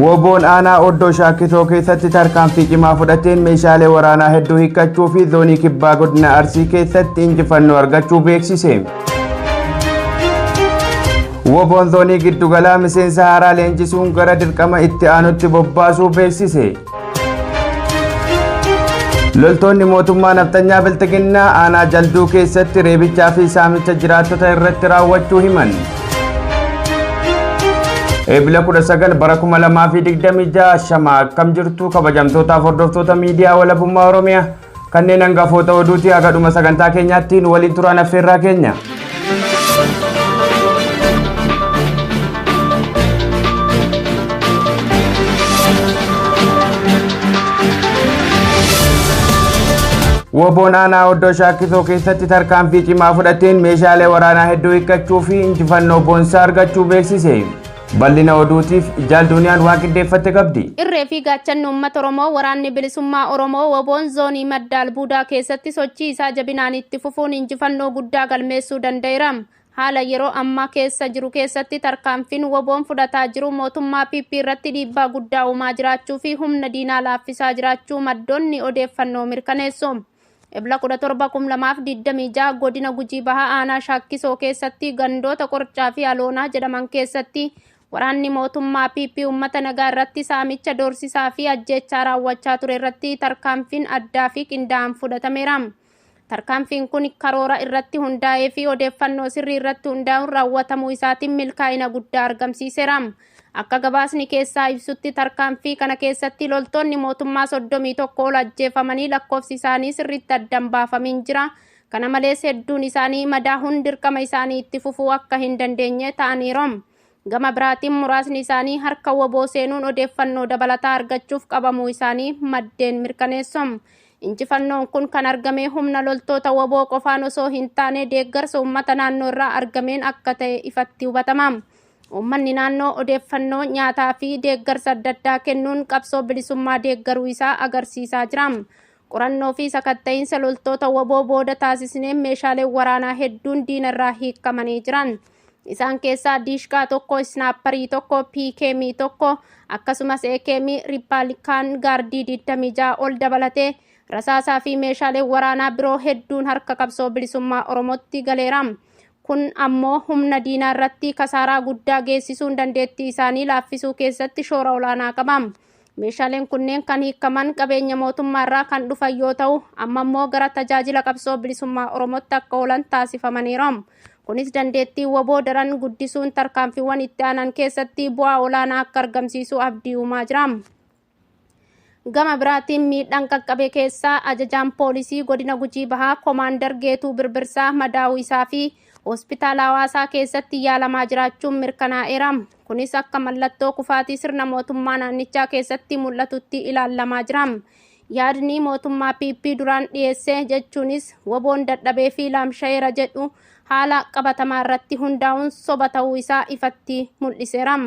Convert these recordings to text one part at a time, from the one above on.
WBOn aanaa Oddoo Shaakkisoo keessatti tarkaanfii cimaa fudhateen meeshaalee waraanaa hedduu hiikkachuu fi zoonii kibbaa godina Arsii keessatti injifannoo argachuu beeksise. WBOn zoonii giddugalaa miseensa haaraa leenjisuun gara dirqama itti aanutti bobbaasuu beeksise. Loltoonni mootummaa nafxanyaa Bilxiginnaa aanaa Jalduu keessatti reebichaa fi saamicha jiraattota irratti raawwachuu himan. Eebila 19 bara 2026 shama akkam jirtu kabajamtootaaf hordoftoota miidiyaa walabummaa Oromiyaa kanneen hangafoota oduuti haga dhuma sagantaa keenyaatti nu waliin turaan affeerraa keenya. WBOn aanaa Oddoo Shaakkisoo keessatti tarkaanfii cimaa fudhateen meeshaalee waraanaa hedduu hiikkachuu fi injifannoo boonsaa argachuu beeksise. Bal'ina oduutiif Jaal Duniyaan waan qindeeffatte qabdi. Irree fi gaachanni uummata Oromoo waraanni bilisummaa Oromoo WBOn zoonii madda albuudaa keessatti sochii isaa jabinaan itti fufuun injifannoo guddaa galmeessuu danda'eera. Haala yeroo ammaa keessa jiru keessatti tarkaanfiin WBOn fudhataa jiru mootummaa PP irratti dhiibbaa guddaa uumaa jiraachuu fi humna diinaa laaffisaa jiraachuu maddoonni odeeffannoo mirkaneessu. Ebla 17,2026 godina Gujii Bahaa aanaa Shaakkisoo keessatti gandoota Qorcaa fi Aloonaa jedhaman keessatti waraanni mootummaa PP uummata nagaa irratti saamicha doorsisaa fi ajjeechaa raawwachaa ture irratti tarkaanfiin addaa fi qindaa'aan fudhatameera. Tarkaanfiin kun karoora irratti hundaa'ee fi odeeffannoo sirrii irratti hundaa'uun raawwatamuu isaatiin milkaa'ina guddaa argamsiiseera. Akka gabaasni keessaa ibsutti tarkaanfii kana keessatti loltoonni mootummaa 31 ol ajjeefamanii lakkoofsi isaanii sirriitti addan baafamiin jira. Kana malees hedduun isaanii madaahuun dirqama isaanii itti fufuu akka hin dandeenye ta'aniiru. Gama biraatiin muraasni isaanii harka WBO seenuun odeeffannoo dabalataa argachuuf qabamuu isaanii maddeen mirkaneessu. Injifannoon kun kan argame humna loltoota WBO qofaan osoo hin taane deeggarsa uummata naannoo irraa argameen akka ta'e ifatti hubatama. Uummanni naannoo odeeffannoo nyaataa fi deeggarsa adda addaa kennuun qabsoo bilisummaa deeggaruu isaa agarsiisaa jira. Qorannoo fi sakatta'iinsa loltoota WBO booda taasisneen meeshaaleen waraanaa hedduun diina irraa hiikamanii jiran. Isaan keessaa diishqaa tokko, isnaapparii tokko, PKM tokko akkasumas AKM Riippaalikaan gaardii 26 ol dabalatee rasaasaa fi meeshaaleen waraanaa biroo hedduun harka qabsoo bilisummaa Oromootti galeera. Kun ammoo humna diinaa irratti kasaaraa guddaa geessisuun dandeettii isaanii laaffisuu keessatti shoora olaanaa qaba. Meeshaaleen kunneen kan hiikaman qabeenya mootummaa irraa kan dhufan yoo ta'u, amma immoo gara tajaajila qabsoo bilisummaa Oromootti akka oolan taasifamaniiru. Kunis dandeettii WBO daran guddisuun tarkaanfiiwwan itti aanan keessatti bu'aa olaanaa akka argamsiisu abdii uumaa jira. Gama biraatiin miidhaan qaqqabe keessaa ajajaan poolisii godina Gujii Bahaa Koomaandar Geetuu Birbirsaa madaa'uu isaa fi hospitaala hawaasaa keessatti yaalamaa jiraachuun mirkanaa'eera. Kunis akka mallattoo kufaatii sirna mootummaa naannichaa keessatti mul'atutti ilaalamaa jira. Yaadni mootummaa PP duraan dhiyeesse jechuunis WBOn dadhabee fi laamsha'eera jedhu haala qabatamaa irratti hundaa'uun soba ta'uu isaa ifatti mul'iseera.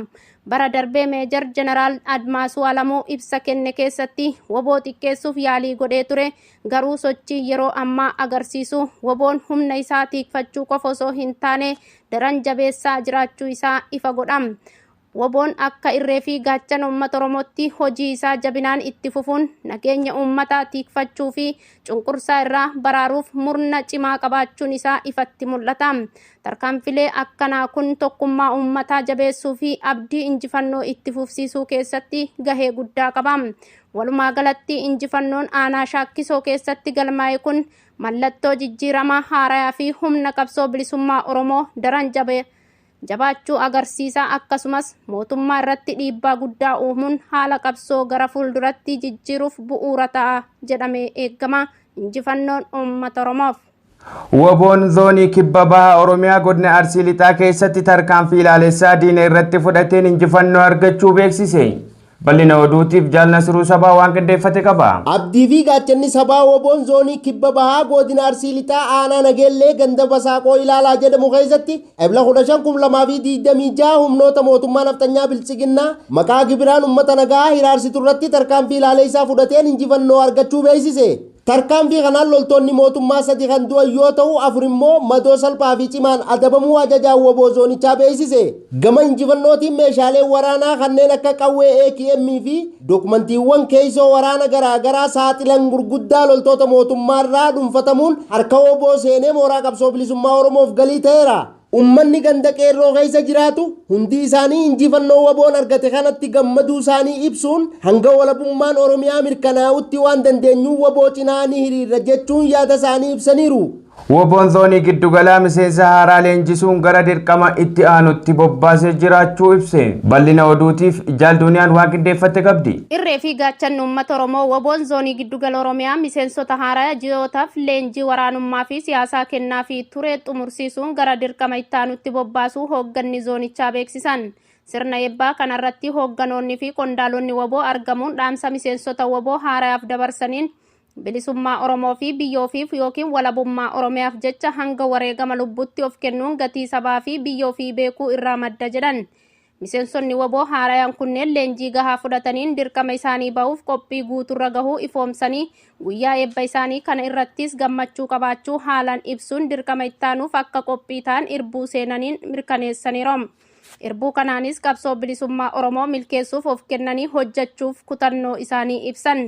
Bara darbee Meejar Jeneraal Admaasuu Alamuu ibsa kenne keessatti WBO xiqqeessuuf yaalii godhee ture garuu sochii yeroo ammaa agarsiisu WBOn humna isaa tiikfachuu qofa osoo hin taane daran jabeessaa jiraachuu isaa ifa godha. WBOn akka irree fi gaachana uummata Oromootti hojii isaa jabinaan itti fufuun nageenya uummataa tiikfachuu fi cunqursaa irraa baraaruuf murna cimaa qabaachuun isaa ifatti mul'ata. Tarkaanfilee akkanaa kun tokkummaa uummataa jabeessuu fi abdii injifannoo itti fufsiisuu keessatti gahee guddaa qaba. Walumaa galatti injifannoon aanaa Shaakkisoo keessatti galmaa'e kun mallattoo jijjiiramaa haarayaa fi humna qabsoo bilisummaa Oromoo daran jabaachuu agarsiisa akkasumas mootummaa irratti dhiibbaa guddaa uumuun haala qabsoo gara fuulduratti jijjiiruuf bu'uura ta'a jedhamee eegama. Injifannoon uummata Oromoof. WBOn zoonii kibba baha Oromiyaa godina Arsii Lixaa keessatti tarkaanfii ilaalessaa diina irratti fudhateen injifannoo argachuu beeksise. Bal'ina oduutiif Jaal Nasiruu Sabaa waan qindeeffate qaba. Abdii fi gaachanni sabaa WBOn zoonii kibba bahaa godina Arsii Lixaa aanaa Nageellee ganda Basaaqoo Ilaalaa jedhamu keessatti Ebla 15,2026 humnoota mootummaa nafxanyaa Biltsiginnaa maqaa gibiraan uummata nagaa hiraarsitu irratti tarkaanfii ilaaleessaa fudhateen injifannoo argachuu beeksise. Tarkaanfii kanaan loltoonni mootummaa 3 kan du'an yoo ta'u, 4 immoo madoo salphaa fi cimaan adabamuu ajajaan woboo zoonichaa beeksise. Gama injifannootiin meeshaaleen waraanaa kanneen akka qawwee AKM fi dokumantiiwwan keessoo waraana garaa garaa saaxilan gurguddaa loltoota mootummaarraa dhuunfatamuun harka woboo seenee mooraa qabsoo bilisummaa Oromoof galii ta'eera. Uummanni ganda qeerroo keessa jiraatu hundi isaanii injifannoo waboon argate kanatti gammaduu isaanii ibsuun hanga walabummaan Oromiyaa mirkanaa'utti waan dandeenyuun waboo cinaa ni hiriirra jechuun yaada isaanii ibsaniiru. Woboon zoonii giddugalaa miseensa haaraa leenjisuun gara dirqama itti aanutti bobbaasee jiraachuu ibse. Bal'ina oduutiif Jaal Duuniyaan waan qindeeffatte qabdi. Irree fi gaachanni uummata Oromoo Woboon zoonii giddugala Oromiyaa miseensota haaraa ji'ootaaf leenjii waraanummaa fi siyaasaa kennaa fi ture xumursiisuun gara dirqama itti aanutti bobbaasuu hoogganni zoonichaa beeksisan. Sirna eebbaa kanarratti hoogganoonni fi qondaalonni woboo argamuun dhaamsa miseensota woboo haaraaf dabarsaniin bilisummaa Oromoo fi biyya ofiif yookiin walabummaa Oromiyaaf jecha hanga wareegama lubbutti of kennuun gatii sabaa fi biyya ofii beekuu irraa madda jedhan. Miseensonni woboo haarayaan kunneen leenjii gahaa fudhataniin dirqama isaanii ba'uuf qophii guuturra gahuu ifoomsanii guyyaa eebba isaanii kana irrattis gammachuu qabaachuu haalaan ibsuun dirqama ittaanuuf akka qophii ta'an irbuu seenaniin mirkaneessaniiru. Irbuu kanaanis qabsoo bilisummaa Oromoo milkeessuuf of kennanii hojjechuuf kutannoo isaanii ibsan.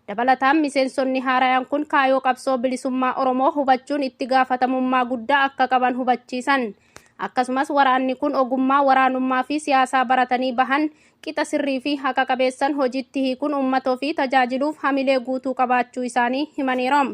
Dabalataan miseensonni haarayaan kun kaayoo qabsoo bilisummaa Oromoo hubachuun itti gaafatamummaa guddaa akka qaban hubachiisan. Akkasumas waraanni kun ogummaa waraanummaa fi siyaasaa baratanii bahan qixa sirrii fi haqa qabeessan hojiitti hiikuun uummata ofii tajaajiluuf hamilee guutuu qabaachuu isaanii himaniiru.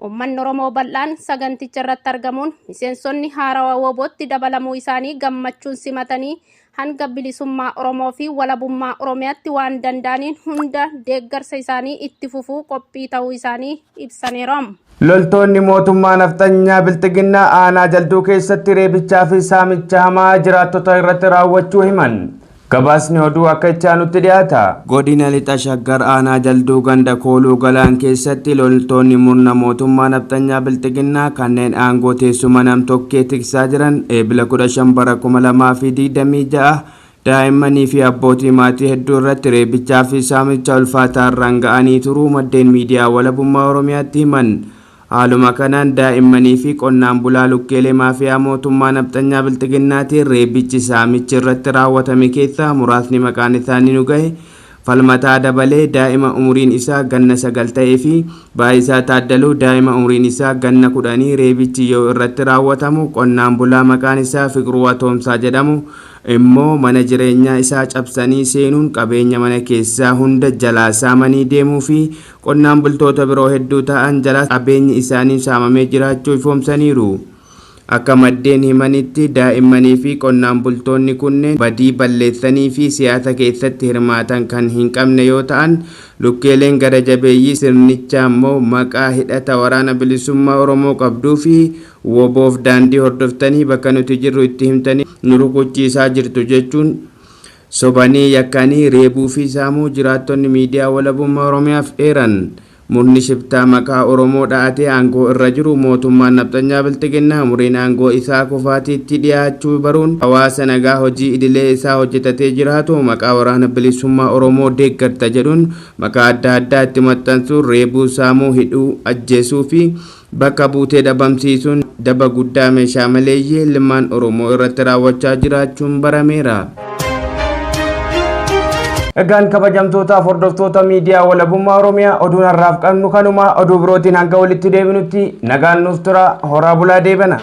Uummanni Oromoo bal'aan saganticha irratti argamuun miseensonni haarawaa wobootti dabalamuu isaanii gammachuun simatanii hanga bilisummaa Oromoo fi walabummaa Oromiyaatti waan danda'aniin hunda deeggarsa isaanii itti fufuu qophii ta'uu isaanii ibsaniiru. Loltoonni mootummaa nafxanyaa Bilxiginnaa aanaa jalduu keessatti reebichaa fi saamicha hamaa jiraattota irratti raawwachuu himan. Gabaasni oduu akka itti aanutti dhiyaata. Godina Lixa Shaggar aanaa jalduu ganda kooluu galaan keessatti loltoonni murna mootummaa nafxanyaa Bilxiginnaa kanneen aangoo teessuma nam-tokkee tiksaa jiran eebila 15 bara 2026 daa'immanii fi abbootii maatii hedduu irratti reebichaa fi saamicha ulfaataa irraan ga'anii turuu maddeen miidiyaa walabummaa Oromiyaatti himan. Haaluma kanaan daa'immanii fi qonnaan bulaa lukkeelee maafiyaa mootummaa nafxanyaa Bilxiginnaatiin reebichi saamichi irratti raawwatame keessaa muraasni maqaan isaanii nu gahe Falmataa Dabalee daa'ima umuriin isaa ganna 9 ta'ee fi Baayisaa Taaddaluu daa'ima umuriin isaa ganna 10 reebichi yoo irratti raawwatamu qonnaan bulaa maqaan isaa Fiqiruu Atoomsaa jedhamu immoo mana jireenyaa isaa cabsanii seenuun qabeenya mana keessaa hunda jalaa saamanii deemuu fi qonnaan bultoota biroo hedduu ta'an jalaa qabeenyi isaanii saamamee jiraachuu ifoomsaniiru. Akka maddeen himanitti daa'immanii fi qonnaan bultoonni kunneen badii balleessanii fi siyaasa keessatti hirmaatan kan hin qabne yoo ta'an, lukkeeleen gara jabeeyyii sirnichaa immoo maqaa hidhata waraana bilisummaa Oromoo qabduu fi woboof daandii hordoftanii bakka nuti jirru itti himtanii nu rukuchiisaa jirtu jechuun sobanii yakkanii reebuu fi saamuu jiraattonni miidiyaa walabummaa Oromiyaaf eeran. Murni shiftaa maqaa Oromoo dha'atee aangoo irra jiru mootummaan nafxanyaa Bilxiginnaa umuriin aangoo isaa kufaatiitti dhiyaachuu baruun hawaasa nagaa hojii idilee isaa hojjetatee jiraatu maqaa waraana bilisummaa Oromoo deeggarta jedhuun maqaa adda addaa itti maxxansuun reebuu, saamuu, hidhuu, ajjeesuu fi bakka buutee dhabamsiisuun daba guddaa meeshaa maleeyyii ilmaan Oromoo irratti raawwachaa jiraachuun barameera. Egaan kabajamtootaaf hordoftoota miidiyaa walabummaa Oromiyaa oduun har'aaf qabnu kanuma oduu birootiin hanga walitti deebinutti nagaan nuuf tura horaa bulaa deebana.